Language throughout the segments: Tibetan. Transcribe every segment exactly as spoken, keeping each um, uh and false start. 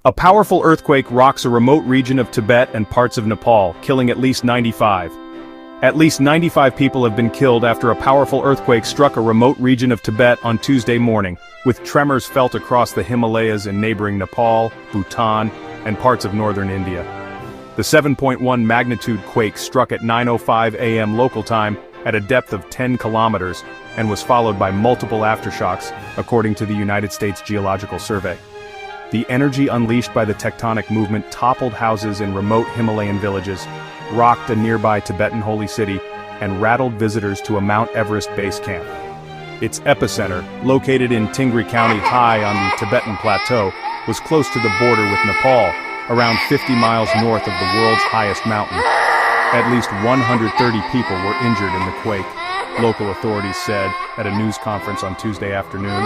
A powerful earthquake rocks a remote region of Tibet and parts of Nepal, killing at least ninety-five. At least ninety-five people have been killed after a powerful earthquake struck a remote region of Tibet on Tuesday morning, with tremors felt across the Himalayas in neighboring Nepal, Bhutan, and parts of northern India. The seven point one magnitude quake struck at nine oh five a m local time at a depth of ten kilometers and was followed by multiple aftershocks, according to the United States Geological Survey. The energy unleashed by the tectonic movement toppled houses in remote Himalayan villages, rocked a nearby Tibetan holy city, and rattled visitors to a Mount Everest base camp. Its epicenter, located in Tingri County high on the Tibetan Plateau, was close to the border with Nepal, around fifty miles north of the world's highest mountain. At least one hundred thirty people were injured in the quake, local authorities said at a news conference on Tuesday afternoon.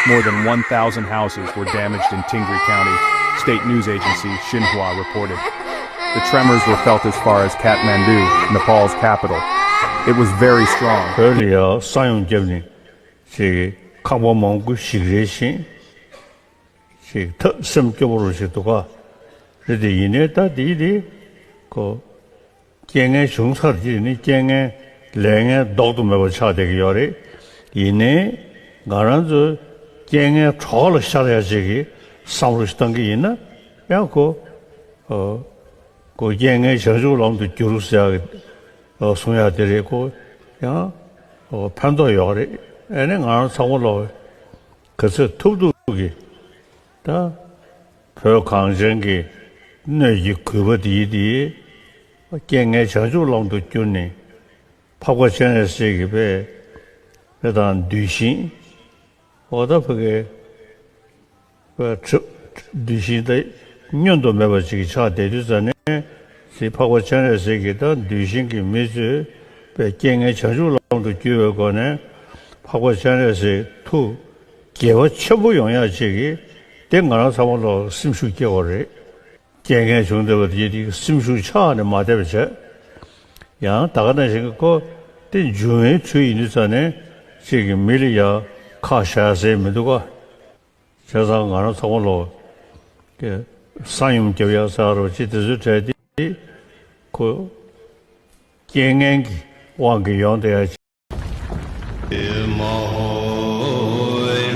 More than one thousand houses were damaged in Tingri County, state news agency Xinhua reported. The tremors were felt as far as Kathmandu, Nepal's capital. It was very strong. བོད་ལ་ཡང་ས་ཡོམ་བརྒྱབ་ནས་ཅིག་ཁང་པ་མང་པོ་ཞིག་རེད་ཤིང་། ཅིག་ཐབས་སེམས་སྐྱོ་པོ་རུ་ཞིག་འདུག་ག་རེད་དེ། ཡིན་ནའི་ད་དེའི་དེ་ཁོ། རྐྱེན་ངན་བྱུང་ཚར་རྗེས་ནི་རྐྱེན་ངན་ལས་ངན་ལྡོག་ཏུ་མེད་པ་ཆགས་བསྡད་ཀྱི་ཡོད་རེད། ཡིན་ནའི་ང་རང་ཚོས་རྐྱེན་ངན་གྲོགས་ལ་ཤར་ཡ་ཅིག་གི་བསམ་བློ་ཞིག་བཏང་གི་ཡིན་ན་ཡང་ཁོ། ཨོ། ཁོ་རྐྱེན་ངན་བྱང་ཆུབ་ལམ་དུ་བསྒྱུར་ཟེར་ཡ་གི་ཨོ་གསུང་ཡ་དེ་རེད། ཁོ་ཡང་ཨོ་ཕན་ཐོགས་ཡོད་རེད། ཨ་ནི་ང་རང་ཚང་མ་ལོག་ག་ཚོད་ཐུབ་ཐུབ་ཀྱི་ད། བོད་གངས་ཅན་གྱི་སྣོད་ཀྱི་རྒུད་པ་འདིའི་འདི། རྐྱེན་ངན་བྱང་ཆུབ་ལམ་དུ་བསྒྱུར་ནས། འཕགས་པ་སྤྱན་རས་གཟིགས་ཀྱི་དཔེ། དཔེ་དང་གདུལ་ཞིང་། འོ་ད་ཕ་གི། དཔེ་གྲུབ། གདུལ་ཞིང་དེ་བསྙོན་དུ་མེད་པ་ཅིག་ཆགས་བསྡད་དུས་ཙ་ནས། ཅིག་འཕགས་པ་སྤྱན་རས་གཟིགས་ཀྱི་ད་གདུལ་ཞིང་གི་མི་ཚོས་དཔེ་རྐྱེན་ངན་བྱང་ཆུབ་ལམ་དུ་བསྒྱུར་བའི་སྒོ་ནས། འཕགས་པ་སྤྱན་རས་གཟིགས་ཐུགས་དགྱེས་པ་ཆེན་པོ་ཡོང་ཡ་ཅིག་གིས་དེ་ང་རང་ཚང་མ་ལ་སེམས་ཤུགས་སྐྱེ་བ་རེད། རྐྱེན་ངན་བྱུང་བསྡད་པ་དེ་དེ་སེམས་ཤུགས་ཆག་ནས་མ་བསྡད་པ་བྱས། ཡང་ད་ག་ནང་བཞིན་གྱི་ཁོ་དེ་འབྱུང་བའི་ཚུལ་ཡིན་དུས་ཙ་ནས་ཅིག་གི་མི་ལ་ཡ་ཁག་བཞག་ཟེར་མི་འདུག་ག་བྱས་ཙང་ང་རང་ཚང་མ་ལོ་ས་ཡོམ་རྒྱབ་ཡ་ཟེར་རོ་ཅི་དེ་ཚོའི་གྲས་དེ་ཁོ་རྐྱེན་ངན་གྱི་དབང་གིས་ཡོང་བསྡད་ཡ། མ་ཧོ།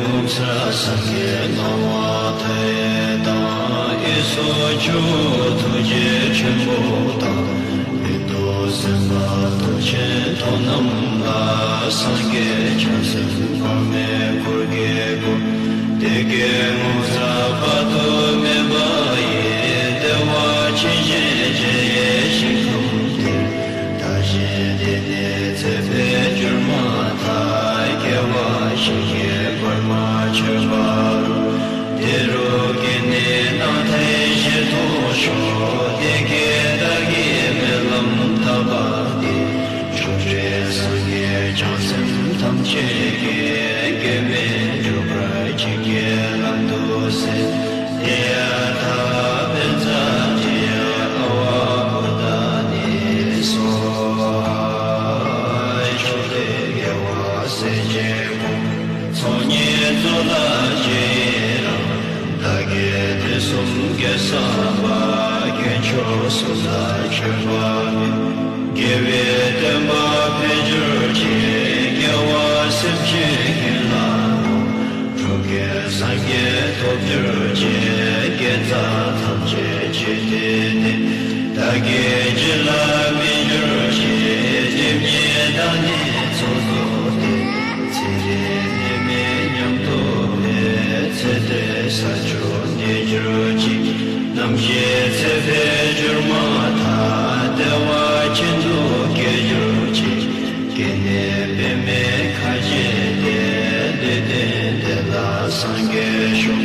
ལྷུང་བཟེད་སེང་གེའི་རྣ་བ་མཐའ་ཡས་དང་། གཡས་སུ་ཇོ་བོ་ཐུགས་རྗེ་ཆེན་པོ་དང་། མིག་ཏོ་སེར་མོ་ཐོད་ཆེན་ཐོག་རྣམས་ལ། སངས་རྒྱས་བྱང་སེམས་དཔག་མེད་འཁོར་གྱིས་བསྐོར། བདེ་དགེ་ངོ་མཚར་དཔག་ཏུ་མེད་པ་ཡི། བདེ་བ་ཅན་ཞེས་བྱ་བའི་ཞིང་ཁམས་འདིར། བདག་གཞན་འདི་ནས་ཚེ་འཕོས་གྱུར་མ་ཐག་སྐྱེ་བ་གཞན་གྱིས་བར་མ་ཆོད་པ་རུ། དེ་རུ་སྐྱེས་ནས་སྣང་མཐའི་ཞལ་མཐོང་ཤོག་བདེ་དགེ་བདག་གིས་སྨོན་ལམ་བཏབ་པ་འདི། བཅོམ་ལྡན་སངས་རྒྱས་བྱང་སེམས་ཐམས་ཅད་ཀྱིས། སྐྱོན་མེད་གྲུབ་པར་བྱིན་གྱིས་བརླབ་ཏུ་གསོལ། ཏདྱ་ཐཱ། པཉྩ་ཏདྱ་ཨ་ཝ་བོ་དྷ་ནི་སྭཱ་ཧཱ། མཆོག་ཐུན་དགེ་བ་སེར་སྐྱའི་ཁོང་། ཚོགས་གཉིས་རྫོགས་ལ་རྗེས་ཡི་རང་། བདག་གིས་དུས་གསུམ་དགེ་བསགས་པ། དཀོན་མཆོག་གསུམ་ལ་མཆོད་པ་འབུལ། དགེ་བའི་བསྟན་པ་འཕེལ་གྱུར་ཅིག་སྐྱེ་བ་སེམས་ཅན་ཀུན་ལ་ནོར། འགྲོ་ཀུན་སངས་རྒྱས་ཐོབ་གྱུར་ཅིག་དགེ་རྩ་ཐམས་ཅད་རྗེས་ཟློས་ཏེ། བདག་གིས་བྱིན་རླབས་སྨིན་གྱུར་ཅིག་སེམས་ཉིད་བདག་ནི་ཚོགས་རྫོགས་ཏེ། ཚེ་རིང་ནད་མེད་ཉམས་རྟོགས་པའི། ཚེ་འདིར་ས་བཅུ་བདེ་གྱུར་ཅིག་ནམ་ཞིག་ཚེ་འཕོས་གྱུར་མ་ཐག་བདེ་བ་ཅན་དུ་སྐྱེ་གྱུར་ཅིག་སྐྱེས་ནས་པདྨའི་ཁ་བྱེ་སྟེ། འདོད་དོན་དེ་ལ་སངས་རྒྱས་ཤོག་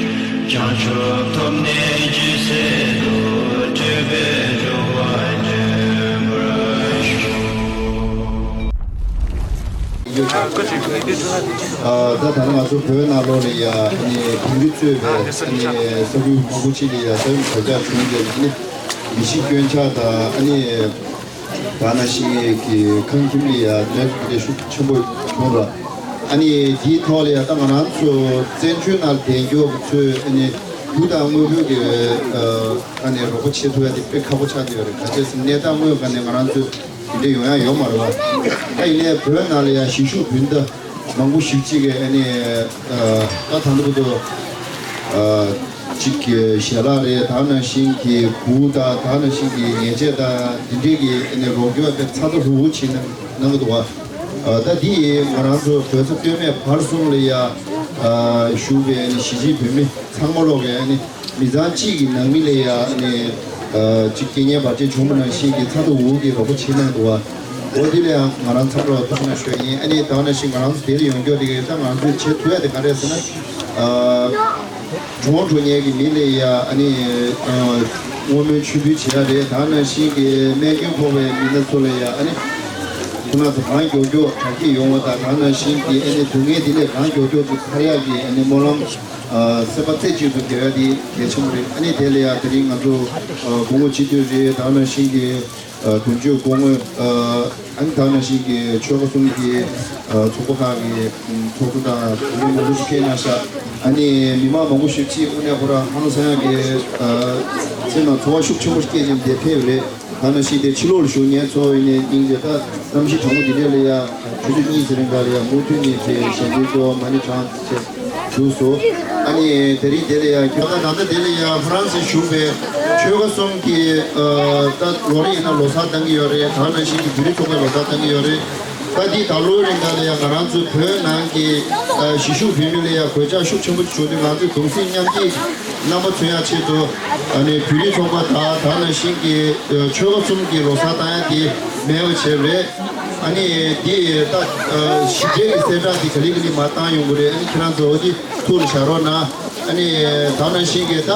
བྱང་ཆུབ་ཐོབ་ནས་ཇི་སྲིད་དུ། འཁྲུལ་པའི་འགྲོ་བ་འདྲེན་པར་ཤོག་ཨ། ད་ད་ནི་ང་ཚོ་བོད་ནང་ལོགས་ལ་ཡ་ཨ་ནི་བོད་རིགས་གཙོས་པའི་ཨ་ནི་ས་ཁུལ་མང་པོ་ཅིག་ལ་ཡ་ས་ཡོམ་གོད་ཆག་བྱུང་བྱས་ཨ་ནི་མི་ཤི་སྐྱོན་ཆག་དང་ཨ་ནི་ད་ནང་བཞིན་གྱི་ཁང་ཁྱིམ་ལ་ཡ་གནོད་འཚེ་ཤུགས་ཆེན་པོ་བྱུང་ར། ཨ་ནི་དེའི་ཐོག་ལ་ཡ་ད་ང་རང་ཚོ་བཙན་བྱོལ་ནང་བསྡད་རྒྱུ་བ་ཚོས་ཨ་ནི། རྒྱུ་དང་དངོས་པོའི་གི་ཨ་ནི་རོགས་པ་བྱེད་ཐུབ་ཡ་དེ་དཔེ་ཁག་པོ་ཆགས་བསྡད་ཡོད་རེད། ག་ཅི་ཟེར་ན་གནས་སྟངས་དངོས་ག་ནས་ང་རང་ཚོ་དེ་འདྲ་ཡོང་ཡ་ཡོད་མ་རེད་བ། ད་ཡིན་ནའི་བོད་ནང་ལ་ཡ་གཞིས་བཞུགས་སྤུན་ཟླ་མང་པོ་ཞིག་ཅིག་གི་ཨ་ནི་ད་ད་ལྟ་བར་དུ་ཅིག་གི་ཞལ་ལག་རེད། ད་ནང་བཞིན་གྱི་གུར་དང་ད་ནང་བཞིན་གྱི་ཉལ་ཆས་དང་དེ་འདྲའི་གི་ཨ་ནི་རོགས་སྐྱོར་དཔེ་ཚ་ཚ་འུར་འུར་བྱེད་གནང་གནང་གི་འདུག་བ། ད་འདི་ཡིས་ང་རང་ཚོ་བོད་ས་སྟོད་སྨད་བར་གསུམ་ལ་ཡ་བཞུགས་པའི་ཨ་ནི་གཞིས་བྱེས་བོད་མི་ཚང་མ་ལོག་གི་ཨ་ནི་མི་ཚང་གཅིག་གི་ནང་མི་ལ་ཡ་ཨ་ནི་ཅིག་རྐྱེན་ངན་བར་ཆད་བྱུང་བ་ནང་བཞིན་གྱི་ཚ་ཚ་འུར་འུར་གྱི་རོགས་པ་བྱེད་གནང་འདུག་བ། འོ་འདི་ལ་ཡང་ང་རང་ཚང་མ་ལ་ཐུགས་རྗེ་གནང་ཞུ་ཡ་ཡིན། ཨ་ནི་ད་ག་ནང་བཞིན་ང་རང་ཚོ་དེ་ལ་ཡོང་རྒྱུ་དེ་ག་ད་ང་རང་ཚོས་བྱེད་ཐུབ་ཡ་དེ་ག་རེ་ཟེར་ན། གྲོངས་འགྲོ་མཁན་གྱི་མི་ལ་ཡ་ཨ་ནི་བསྔོ་སྨོན་ཆོས་འབུལ་བྱེད་ཡ་རེད། ད་ག་ནང་བཞིན་གྱི་རྨས་སྐྱོན་ཕོག་པའི་མི་སྣ་ཚོ་ལ་ཡ་ཨ་ནི་ཁོ་ན་ཚོ་གང་མགྱོགས་མགྱོགས་དྲག་སྐྱེད་ཡོང་བ་དང་། ད་ག་ནང་བཞིན་གྱི་ཨ་ནི་སྡུག་བསྔལ་དེ་ལས་གང་མགྱོགས་མགྱོགས་ཚུར་ཐར་ཡ་གི་ཨ་ནི་སྨོན་ལམ་སེམས་པ་རྩེ་གཅིག་ཏུ་འབད་ཡ་དེ་གལ་ཆེན་པོ་རེད། ཨ་ནི་དེ་ལ་ཡ་དེ་རིང་ང་ཚོ་སྐུ་ངོ་སྤྱི་འཐུས་རེད། ད་ག་ནང་བཞིན་གྱི་དོན་གཅོད་སྐུ་ངོ་ཨ་ནི་ད་ག་ནང་བཞིན་གྱི་ཆོལ་ཁ་གསུམ་གྱི་ཚོགས་པ་ཁག་གི་ཚོགས་གཙོ་དང་དེ་འདྲའི་མང་པོ་ཞིག་ཕེབས་གནང་ཤག་ཨ་ནི་མི་མང་མང་པོ་ཞིག་ཅིག་དངོས་གནས་ཁོ་རང་ཧང་སང་ཡ་གི་སེམས་ནང་ཚོར་བ་ཤུགས་ཆེན་པོ་ཞིག་སྐྱེས་བྱས་འདིར་ཕེབས་ཡོད་རེད། ད་ག་ནང་བཞིན་དེ་ཕྱི་ལོགས་ལ་བཞུགས་མཁན་ཚོ་ཡིན་ནའི་སྙིང་རྗེ། ད་གནམ་གཤིས་གྲང་མོ་འདི་འདྲ་ལ་ཡ་ཆུ་ཚོད་གཉིས་ཙམ་རིང་ག་ལ་ཡ་མུ་མཐུད་ནས་དེ་ཞལ་འདོན་ཚོ་མ་ཎི་བགྲངས་བྱས་བཞུགས་སོ། ཨ་ནི་དེ་རིང་དེ་ལ་ཡ་ཁྱོད་ད་ད་ལྟ་དེ་ལ་ཡ་ཧྥ་རན་སིར་བཞུགས་པའི་ཆོལ་ཁ་གསུམ་གྱི་ད་ལོ་རེ་ཡིན་ན་ལོ་གསར་བཏང་གི་ཡོད་རེད། ད་ག་ནང་བཞིན་གྱི་བོད་རིགས་ཚོགས་པའི་ལོ་གསར་བཏང་གི་ཡོད་རེད། ད་འདི་ད་ལོའི་རིང་ག་ལ་ཡ་ང་རང་ཚོའི་བོད་ནང་གི་གཞིས་བཞུགས་བོད་མི་ལ་ཡ་གོད་ཆག་ཤུགས་ཆེན་པོ་བྱུང་དུས་ང་ཚོས་གདུང་སེམས་མཉམ་སྐྱེད་རྣམ་པ་མཚོན་ཡ་ཆེད་དུ་ཨ་ནི་བོད་རིགས་ཚོགས་པ་དང་ད་ག་ནང་བཞིན་གྱི་ཆོལ་ཁ་གསུམ་གྱི་ལོ་གསར་བཏང་ཡ་དེ་མེད་པ་བྱས་པ་རེད། ཨ་ནི་འདི་ད་ཞིབ་ཕྲའི་གསལ་བསྒྲགས་འདི་ག་ལེ་ག་ལེ་མར་བཏང་ཡོང་གི་རེད། ཨ་ནི་ཁྱེད་རང་ཚོ་འོ་འདི་ཐུགས་ལ་བཞག་རོགས་གནང་། ཨ་ནི་ད་ག་ནང་བཞིན་གྱི་ད་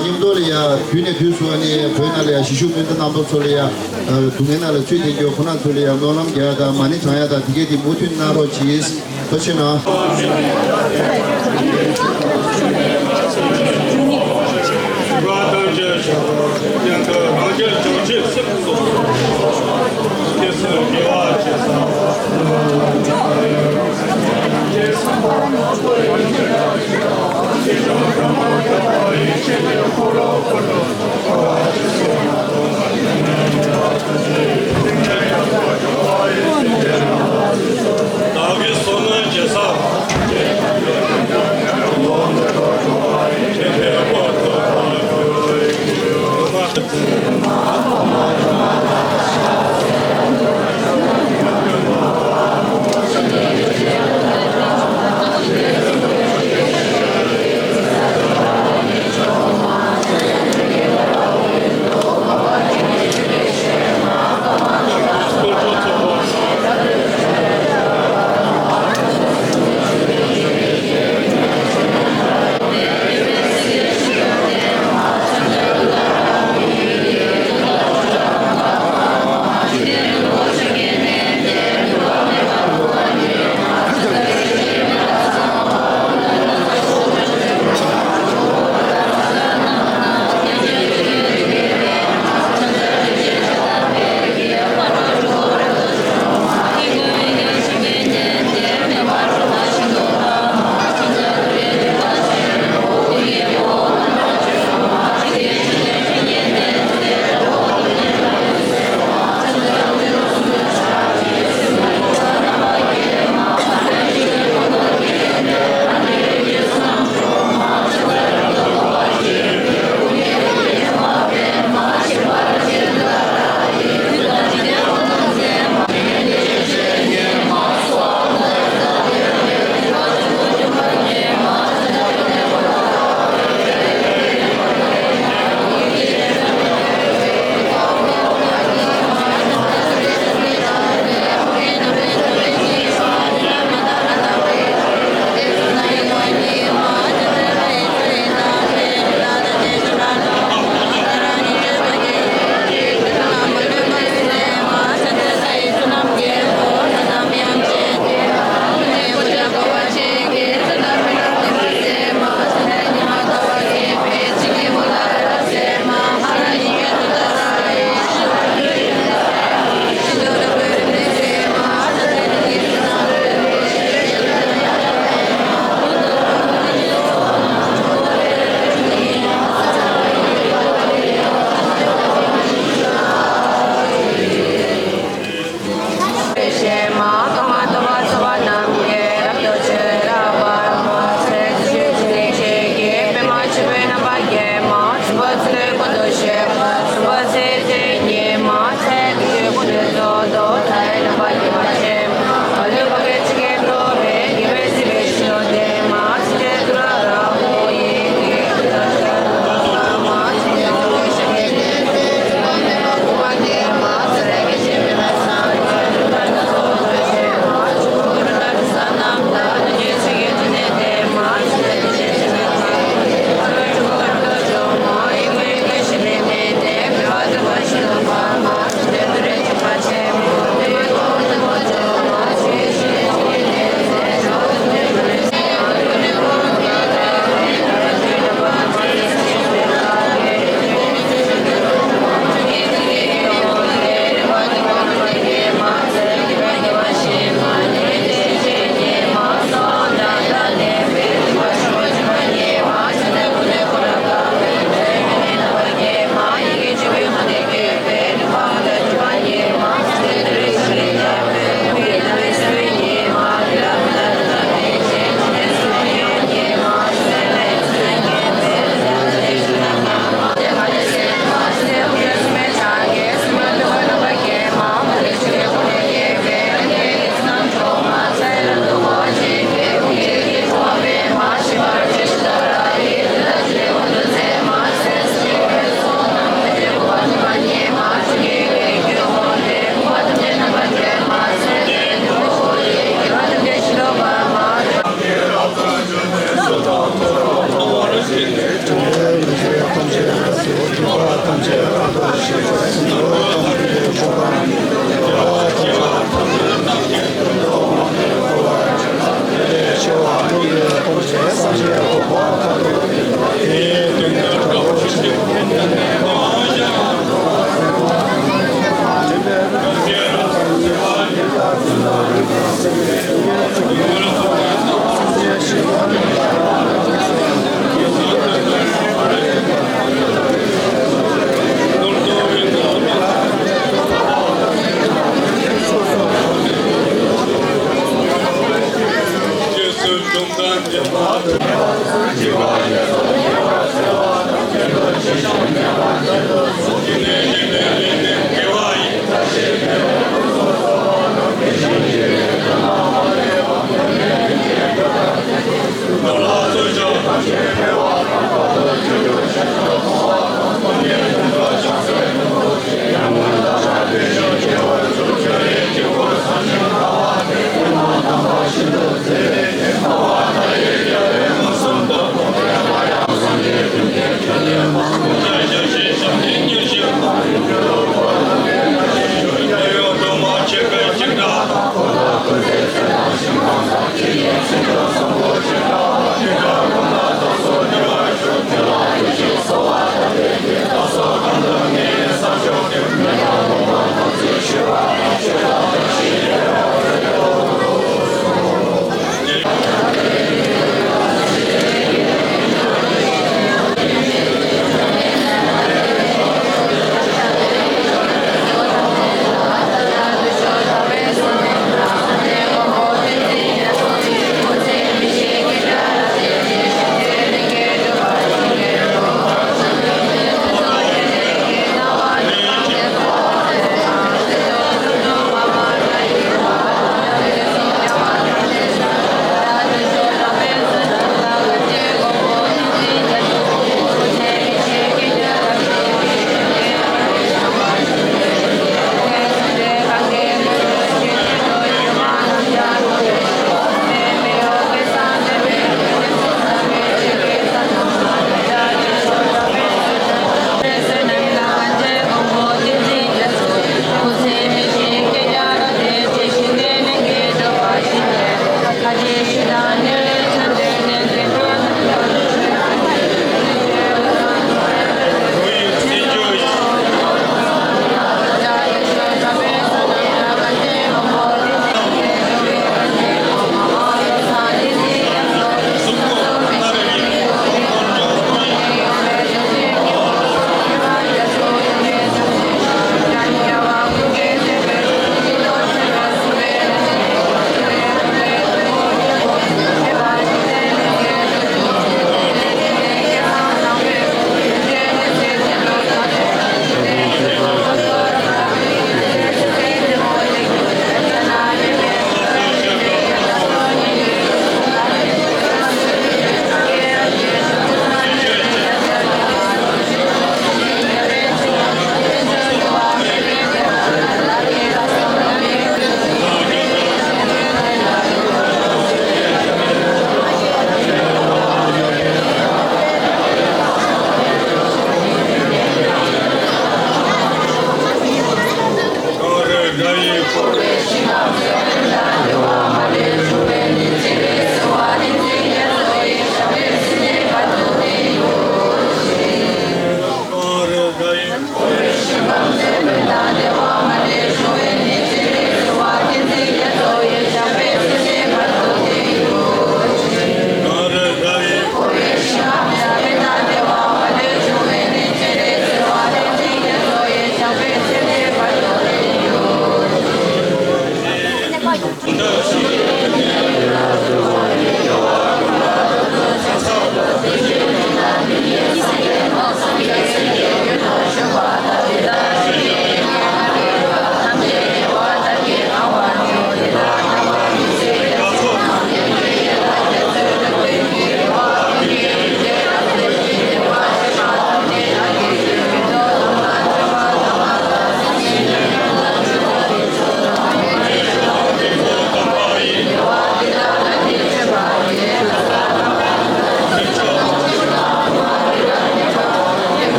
མཉམ་དུ་ལ་ཡ་དུས་ནས་དུས་སུ་ཨ་ནི་བོད་ནང་ལ་ཡ་གཞིས་བཞུགས་སྤུན་ཟླ་རྣམ་པ་ཚོ་ལ་ཡ་སྡུག་བསྔལ་ནང་ལ་ཚུད་བསྡད་རྒྱུ་ཁོ་རང་ཚོ་ལ་ཡ་སྨོན་ལམ་རྒྱག་ཡ་དང་མ་ཎི་བགྲང་ཡ་དང་དེ་གས་དེ་མུ་མཐུད་གནང་རོགས་གྱིས། ཐུགས་རྗེ་གནང་།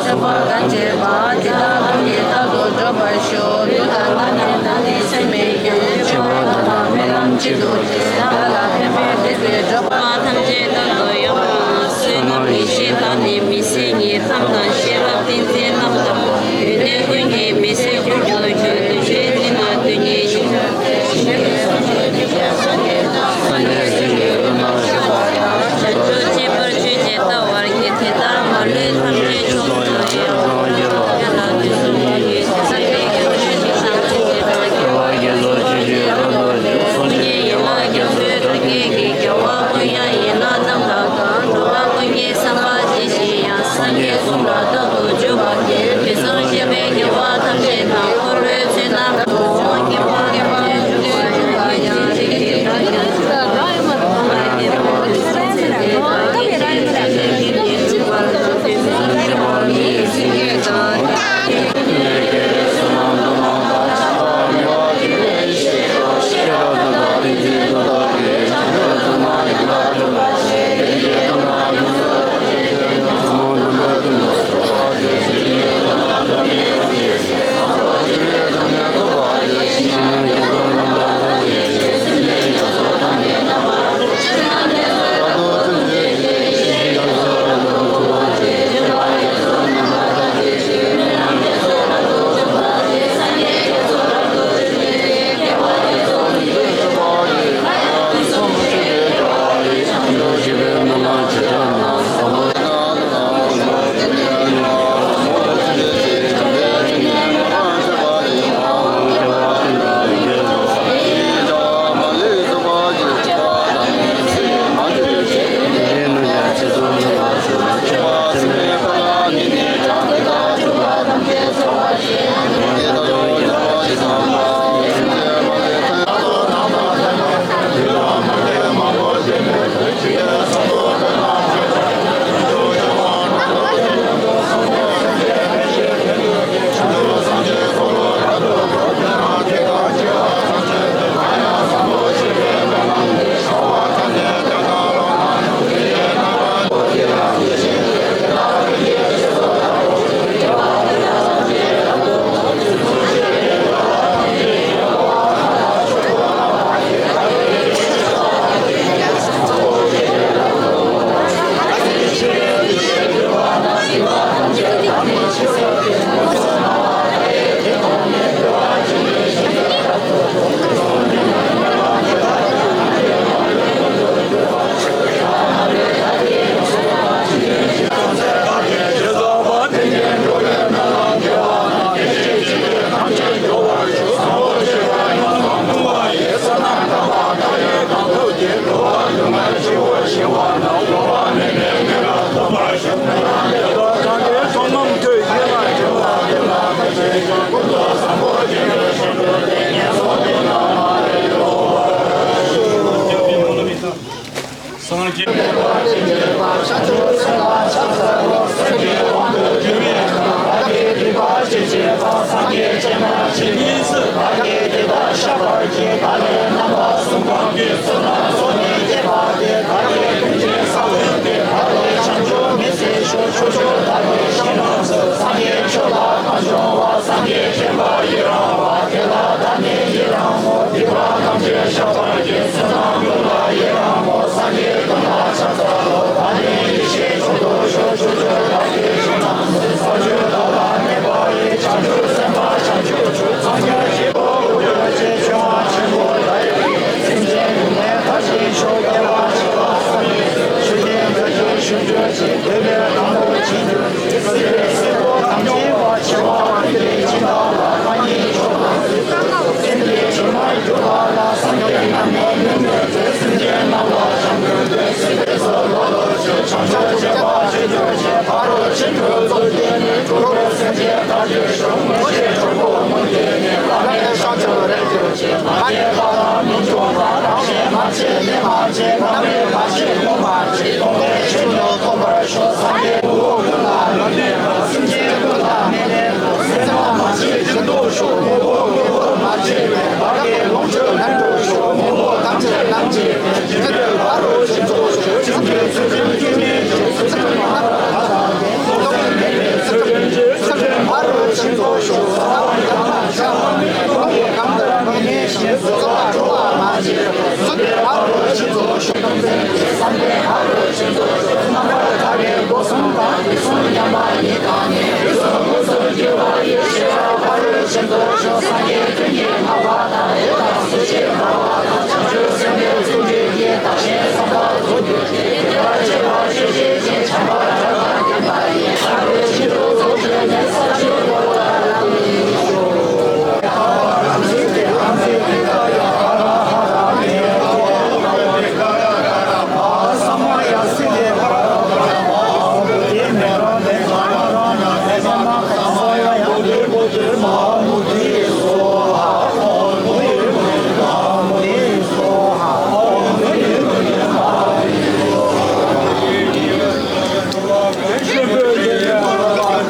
ཆོས་པ་དང་བཅས་པ་དེ་དག་ཀུན་གྱིས་རྟག་ཏུ་འགྲོ་བར་ཤོག། དུས་དང་རྣམ་སྨིན་དང་ནི་སེམས་མེད་ཀྱང་། འཆི་བ་དང་རྨི་ལམ་གཅིག་ཏུ་བྱས། བདག་ལ་ཕན་པའི་བདེ་བའི་གྲོགས་པོ་ཐམས་ཅད་རྟག་ཏུ་ཡོང་བ། བསོད་ནམས་ཡེ་ཤེས་དང་ནི་མི་ཟད་ཉིད། ཁམས་དང་ཤེས་རབ་ཏིང་འཛིན་རྣམས་དང་པོ། ཡོན་ཏན་ཀུན་གྱི་མི་ཟད་རྒྱུར་གྱུར་ཅིག། འདུ་བྱེད་ཀུན་ལ་དོན་གཉིས་ཡིན། སངས་རྒྱས་གཟུགས་ཀྱི་ལྷ་ནང་བཞུགས་པ་དང་། བྱང་ཆུབ་སྤྱད་པར་མཆོད་ཅིང་བལྟ་བར་བགྱི། དེ་ལྟར་མ་ལུས་ཐམས་ཅད་མཆོག་ཏུ་ཡལ་བ་དང་། ཡོན་ཏན་ཀུན་ལ་དོན་གཉིས་ཡིན། སངས་རྒྱས་ཀྱི་ཆོས་ནི་ཐམས་ཅད་ཀྱི་བདག་ཉིད་ལ་ཐུགས་རྗེ་ཆེན་པོས་བདག་ཉིད་ཀྱི་ཡན་ལག་རྒྱ་མཚོའི་གྲགས་ཀྱི་རྒྱལ་བ་ཀུན་དབྱངས་ཡན་ལག་རྣམ་དག་དང་། འགྲོ་བ་ཀུན་གྱི་བསམ་པ་ཇི་བཞིན་དབྱངས། སངས་རྒྱས་གསུང་ལ་རྟག་ཏུ་འཇུག་པ་དེས། དུས་གསུམ་གཤེགས་པའི་རྒྱལ་བ་ཐམས་ཅད་དང་། འཁོར་བའི་མཚོ་རྣམས་ཀྱི་དབང་གིས་འཇུག་པ་ཡང་། སངས་རྒྱས།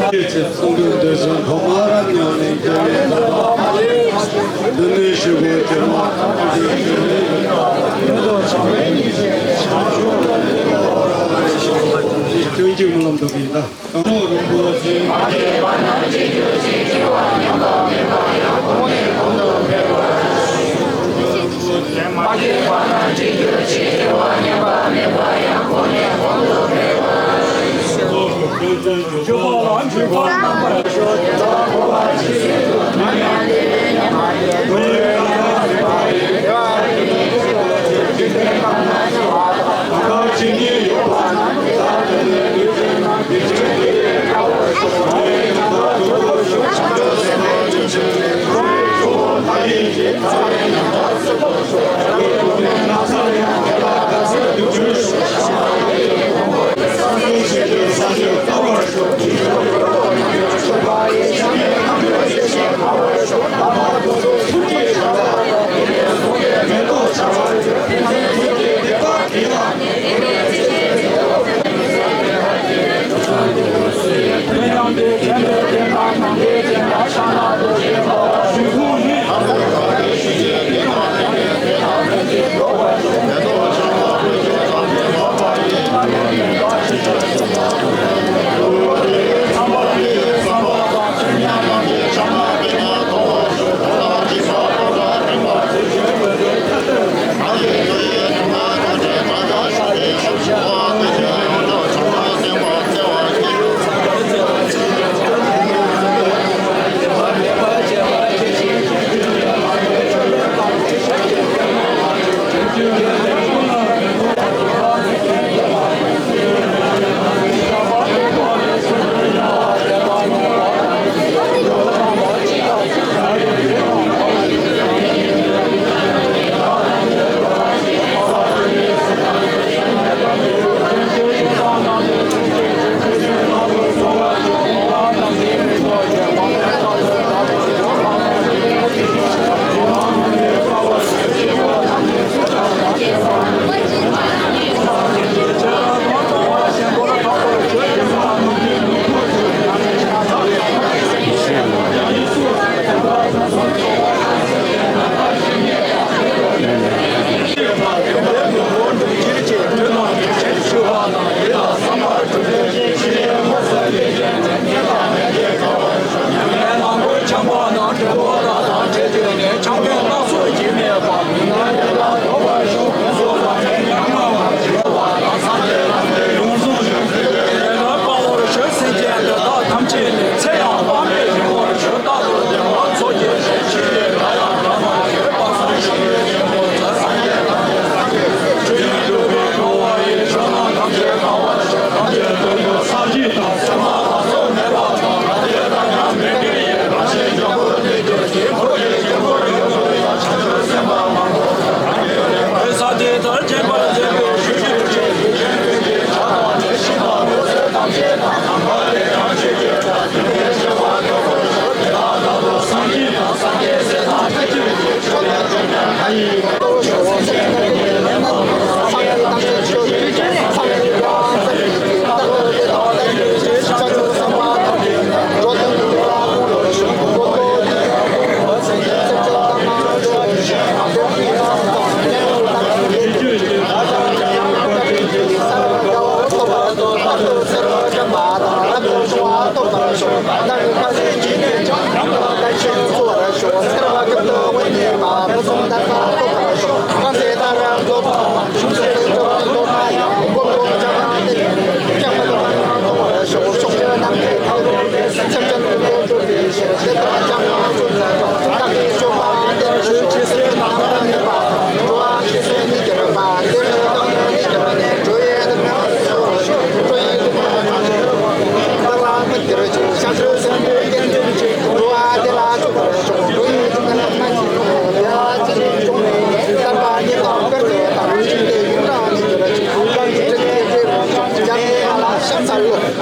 ཚེ་གསུང་གྲོས་འདོད་གསོལ་ཐོག་མར་ཉམས་ལེན་བྱ་བའི་ཐབས་ལ་སྡེ་སྣོད་ཞུ་བའི་དེ་མ་ཐམས་ཅད་ཞུ་བའི་སྐྱོན་གྱི་སྨོན་ལམ་འདུག་གི་ད། གང་རིན་པོ་ཆེ།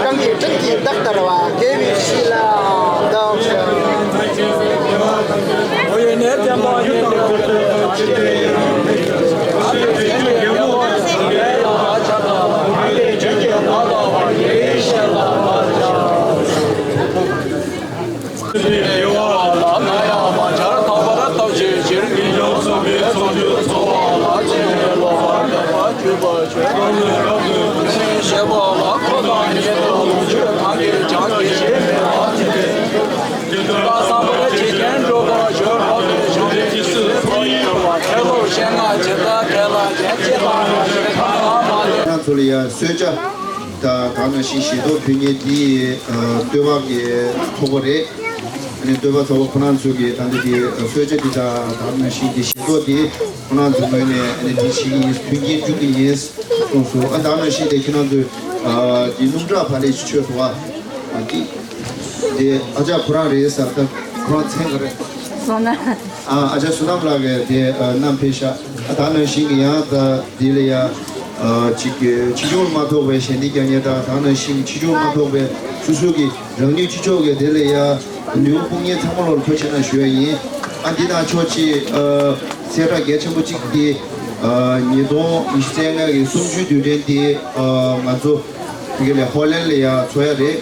རང་གི་དྲིན་གྱིས་བདག་ལྟར་བ། དགེ་བའི་བཤེས་ལ་བདག་ ང་ཚོ་ལ་ཡང་གསོལ་ཇ་དང་དེ་ནང་བཞིན་ཞལ་ཏོག་ཕུལ་མཁན་དེ་ཨ་སྟོད་པ་གི་ཚོགས་པ་རེད། ཨ་ནི་སྟོད་པ་ཚོགས་པ་ཁོ་རང་ཚོ་གི་ད་ལྟ་དེ་གསོལ་ཇ་དེ་དང་དེ་ནང་བཞིན་གྱི་ཞལ་ཏོག་དེ་ཁོ་རང་ཚོ་ངོས་ནས་ཨ་ནི་དེ་བྱེད་ཀྱི་ཡིན། མཐུན་རྐྱེན་སྐྲུན་གྱི་ཡིན་གསུངས་སོང་། ཨ་དེ་ནང་བཞིན་དེ་ཁྱེད་རང་ཚོས་ཨ་དེ་སྣུམ་ཁྲག་བག་ལེབ་ཅིག་མཆོད་སོང་བ། ཨ་དེ་དེ་ཨ་ཅག་ཁོ་རང་རེད་ཟེར། ད་ཁོ་རང་མཚན་ག་རེ། བསོད་ནམས། ཨ་ཨ་ཅག་བསོད་ནམས་ལགས་ཀྱིས་དེ་ཨ་བསྣམས་ཕེབས་ཤག་ཨ་དེ་ནང་བཞིན་གྱི་ཡང་ད་དེ་ལ་ཡ་ཨ་ཅིག་གི་ཆེ་ཆུང་མ་ཐོགས་པའི་ཞལ་འདེབས་རྒྱག་མཁན་དང་དེ་ནང་བཞིན་གྱི་ཆེ་ཆུང་མ་ཐོགས་པའི་སོ་སོ་གི་རང་ནུས་ཅི་ལྕོགས་ཀྱིས་དེ་ལ་ཡ་ནུས་པ་སྤུངས་མཁན་ཚང་མ་ལོར་ཐུགས་རྗེ་ཆེ་གནང་ཞུ་ཡ་ཡིན། ཨ་འདི་དང་ཕྱོགས་གཅིག་ཨ་གསལ་བསྒྲགས་གལ་ཆེན་པོ་གཅིག་འདི་ཨ་ཉིས་སྟོང་ཉི་ཤུ་རྩ་ལྔ་གི་གསུམ་བཅུའི་དུས་དྲན་འདི་ཨ་ང་ཚོ་དེ་ག་ལས་ཧོ་ལན་ལ་ཡ་འཚོགས་ཡ་རེད།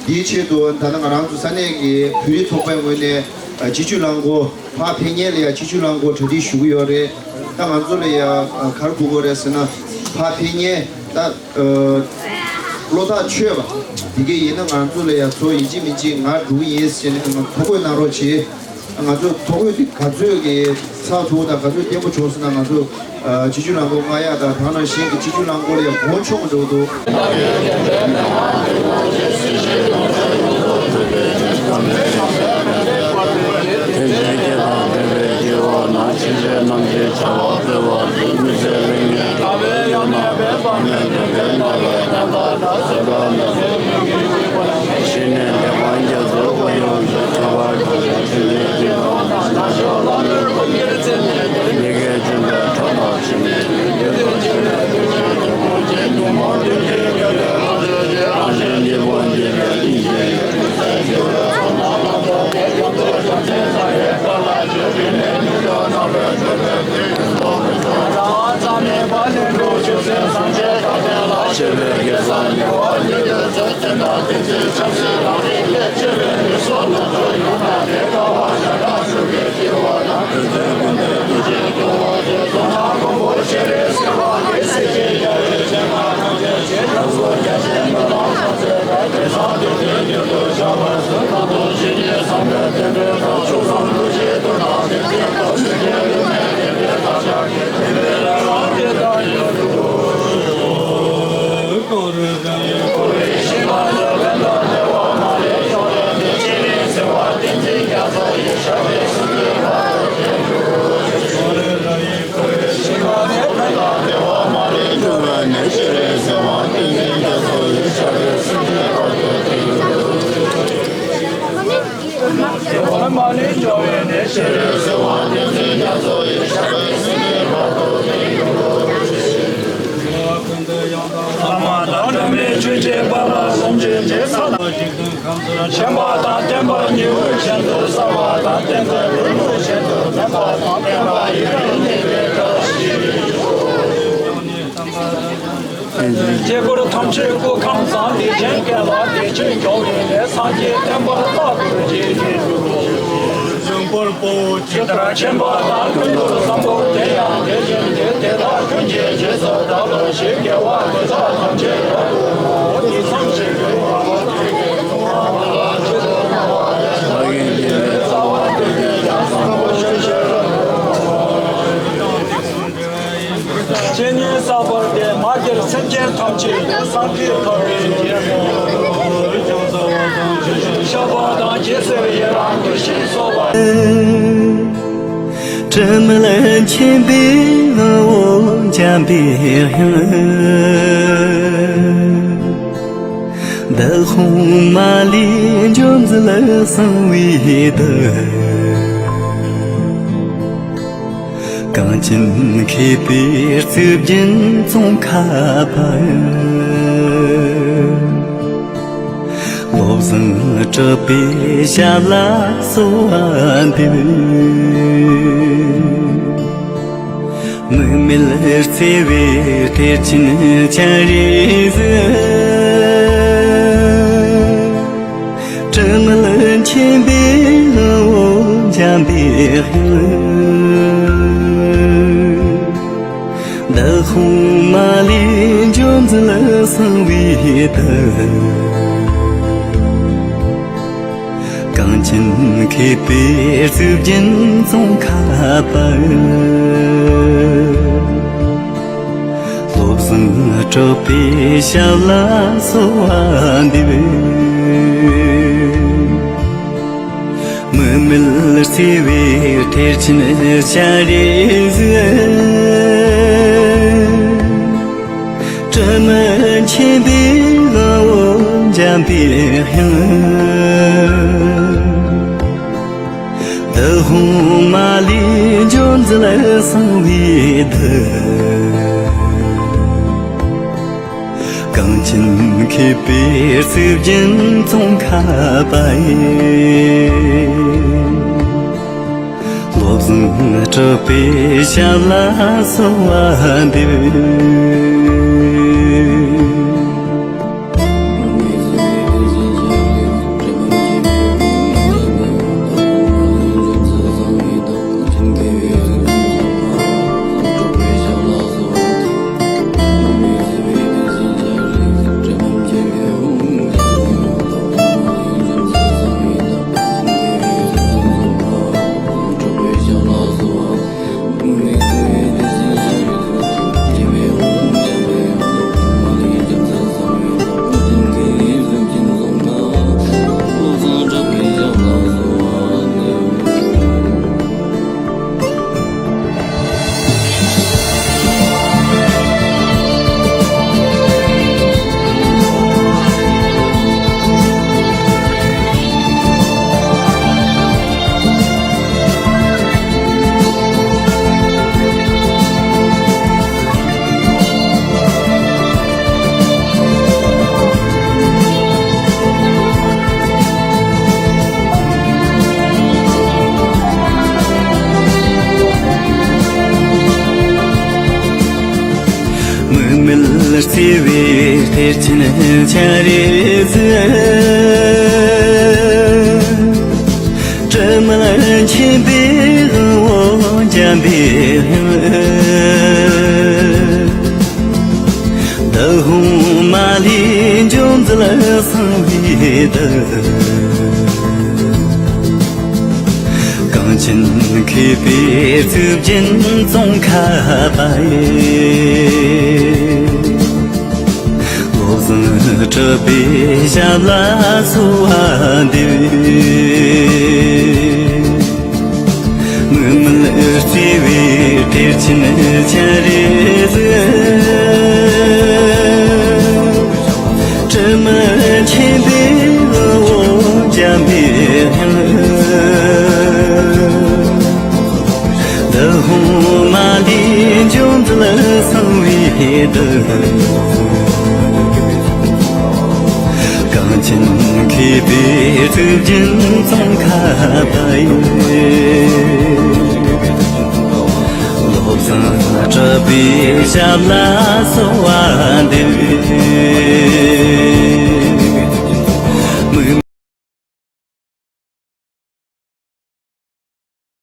དེའི་ཆེད་དུ་ད་ལྟ་ང་རང་ཚོ་ས་གནས་ཀྱི་བོད་རིགས་ཚོགས་པའི་ངོས་ནས་ཨ་སྤྱི་སྤྱོད་རླངས་འཁོར་ཕར་ཕེབས་མཁན་ལ་ཡ་སྤྱི་སྤྱོད་རླངས་འཁོར་གྲ་སྒྲིག་ཞུ་གི་ཡོད་རེད། ད་ང་ཚོ་ལ་ཡ་ཨ་ག་རེ་དགོས་ཀྱི་རེད་ཟེར་ན་ཕར་ཕེབས་མཁན་ད་ཨ་བློ་ཐག་ཆོད་པ་དེ་གས་ཡིན་ན་ང་ཚོ་ལ་ཡ་ཚོ་ཡིན་གཅིག་མིན་གཅིག་ང་འགྲོ་གི་ཡིན་ཟེར་ནས་ཐོ་འགོད་གནང་རོགས་བྱེད། ང་ཚོ་ཐོ་འགོད་འདི་ག་ཚོད་ཀྱི་ཚགས་ཚུད་དང་ག་ཚོད་བརྟན་པོ་བྱུང་སོང་ན་ང་ཚོ་ཨ་སྤྱི་སྤྱོད་རླངས་འཁོར་མངགས་ཡག་དང་དེ་ནང་བཞིན་གྱི་སྤྱི་སྤྱོད་རླངས་འཁོར་ལ་ཡང་གོང་ཆུང་འགྲོ་འདུག་ཐེག་ཆེན་སྐད་དང་ལྡན་པའི་སྐྱེ་བོ་རྣམས། ཕྱི་ཕྱིར་ནམ་མཁའི་བྱ་བ་སྤེལ་བར་འདུག་མི་ཚེ་རིང་ནས་དགའ་བའི་ཡང་ན་བས་པ་ནས་འདུན་པའི་རྣམ་པར་བརྟན་པ་དང་བཟོད་པ་ནས། ཕྱི་ནས་བདེ་བ་རྒྱ་མཚོའི་དཔལ་ཡོངས་སུ་ཁྱབ་པར་གྱུར་ཅིག །ཕྱི་ནས་སྦྱིན་པ་དང་བཀྲ་ཤིས་ལྷ་མོའི་དབུ་གཉེར་མཛད་ནས། མི་དགེ་སྦྱིན་པའི་ཐབས་དང་ཕྱི་ནས་ཡོན་ཏན་ཆེ་བའི་ཐུགས་རྗེ་ཆེན་པོ་རྗེ་ཉུང་མ་ལུས་ཀྱི་དགེ་བའི་བླ་མཚོ་རྗེ་རང་བཞིན་གྱི་དབང་གིས་ལས་ཀྱི་ཡོན་ཏན་ཆེ་བའི་ཚོགས་རྣམས་ལ་བདག་གིས་ཡོངས་སུ་བྱང་སེམས་དང་ཡལ་ག་ལ་སྤྱོད་པའི་ནས་ཉུང་དུ་རྣམ་པར་སྤྱོད་པའི་ཕན་ཐོགས་ཀྱི་ཚོགས་རྣམས་ལ་ཙམ་མེད་པ་ལས་འགྲོ་བཅོམ་ལྡན་སངས་རྒྱས་བདག་ཉིད་ལ་སྤྱད་པའི་དགེ་རྩ་ཉེ་བར་འབྱེད་པའི་ཚུལ། དེ་ལྟར་དེ་ཚེ་ཆབ་སྲིད་རང་རིག་ལས་སྐྱེས་པའི་ལུས་སྲོག་ལ་སོགས་ཡོངས་བསྔགས་ཏེ་དགའ་བ་ཤ་སྟག་སྤྲུལ་པའི་སྐྱེ་བོ་རྣམས། དེ་ཚེ་ཀུན་ཏུ་བདེ་ཆེན་སྐྱོང་བར་མཛད་དོ། ནག་ཁུང་བུ་ཤེལ་རས་སེ་བ་གི་སྲས་ཀྱི་རྒྱལ་བའི་སྤྱན་སྔར་ཐམས་ཅད་ཅེས་སྐྱབས་སུ་རྒྱལ་ཆེན་སྨོན་ལམ་ཐམས་ཅད་འབད་དེ་སངས་རྒྱས་ཀྱི་རྒྱུད་དུ་སྦྱོར་བར་གསོལ། ད་དུང་ཇི་སྙེད་བསམ་པའི་རྟེན་འབྲེལ་དང་། མཆོག་གསུམ་ཐུགས་རྗེའི་མཐུ་དང་ལྡན་ཅིང་། བདག་གཞན་དབྱེར་མེད་བདེ་བའི་བཀའ་ཤག་གི་དེ་ལས་རང་རང་དེ་ལྟར་ཡོད་དོ། ཆོས་རྗེ་དཔལ་ལ་གསུམ་གྱི་རྗེས་ས་ལ། ཆེན་པོ་དང་བརྟན་པོ་ཉི་འོད་བཞིན་དུ་གསལ་བ་དང་། བསྟན་འཛིན་ལྷུན་པོ་བཞིན་དུ་ལྡན་པ་དང་། བསྟན་པ་ཡུན་རིང་གནས་པའི་བཀྲ་ཤིས་ཤོག །དཀྱིལ་འཁོར་ཐམས་ཅད་སྐུ་ཁམས་བཟང་། བདེ་ཆེན་དགེ་ལ་བདེ་ཆེན་མགྱོགས་ཡོང་བའི། སངས་རྒྱས་བསྟན་པ་རྟག་ཏུ་རྒྱས་ཤིང་། ཇི་ལྟར་ཆེན་པོ་དང་ཀུན་ཏུ་བཟང་པོ། དེ་ཡང་དེ་བཞིན་ཏེ། དེ་དག་ཀུན་གྱི་རྗེས་སུ་བདག་སློབ་ཅིང་། དགེ་བ་འདི་དག་ཐམས་ཅད་རབ་ཏུ་བསྔོ། དེ་ཚངས་ཞིང་གི་བ་ཇི་ལྟར་ཉེ་བར་བསྟན་པའི་རྒྱ་མཚོ་ལྟ་བུ་ཞིག །ཇི་སྙེད་བསགས་པ་དེ་མ་གྱུར་སེམས་ཅན་ཐམས་ཅད་ཀྱི། སངས་རྒྱས་དགའ་བའི་རྒྱལ་པོ་ཤར་བ་དང་རྒྱལ་སྲས་ཡི་རངས་ཀྱི་ཞིང་སོགས་པ། དྲི་མེད་མཁྱེན་པའི་ངོ་བོ་འཇམ་པའི་དབྱངས། འདི་ལྷུང་མ་ལས་འབྱུང་མཛད་གསང་བའི་གདུལ། གངས་ཅན་མཁས་པའི་གཙུག་རྒྱན་ཙོང་ཁ་པ། བློ་བཟང་གྲགས་པའི་ཞབས་ལ་གསོལ་བ་འདེབས། དམིགས་མེད་བརྩེ་བའི་གཏེར་ཆེན་སྤྱན་རས་གཟིགས། དྲི་མེད་མཁྱེན་པའི་ འདི་ཡང་། བདག་དབང་མ་ལུས་འབྱོར་མཛད་གསང་བའི་བདག། གངས་ཅན་མཁས་པའི་གཙུག་རྒྱན་ཙོང་ཁ་པ། བློ་བཟང་གྲགས་པའི་ཞབས་ལ་གསོལ་བ་འདེབས། མི་མེད་བརྩེ་བའི་ཐེག་ཆེན་སྤྱན་རས་གཟིགས། དྲི་མེད་མཁྱེན་པའི་དབང་པོ་འཇམ་པའི་དབྱངས། བདག་དབང་མ་ལུས་འབྱོར་མཛད་གསང་བའི་བདག། གངས་ཅན་མཁས་པའི་གཙུག་རྒྱན་ཙོང་ཁ་པ་ཡི། བློ་བཟང་གྲགས་པའི་ཞབས་ལ་གསོལ་བ་འདེབས། མི་མེད་བརྩེ་བའི་གཏེར་ཆེན་སྤྱན་རས་གཟིགས། དྲི་མེད་མཁྱེན་པའི་དབང་པོ་འཇམ་པའི་དབྱངས། བདག་དབང་མ་ལུས་འབྱོར་མཛད་གསང་བའི་བདག། གངས་ཅན་མཁས་པའི་གཙུག་རྒྱན་ཙོང་ཁ་པ་ཡི། བློ་བཟང་གྲགས་པའི་ཞབས་ལ་གསོལ་བ་འདེབས། མི་མེད་བརྩེ་བའི་གཏེར་ཆེན་སྤྱན་རས་གཟིགས། དྲི་མེད་མཁྱེན་པའི་དབང་པོ་འཇམ་པའི་དབྱངས། བདག་དབང་མ་ལུས་འབྱོར་མཛད་གསང་བའི་བདག། གངས་ཅན་མཁས་པའི་གཙུག་རྒྱན་ཙོང་ཁ་པ་ཡི། བློ་བཟང་གྲགས་པའི་ཞབས་ལ་གསོལ་བ་འདེབས།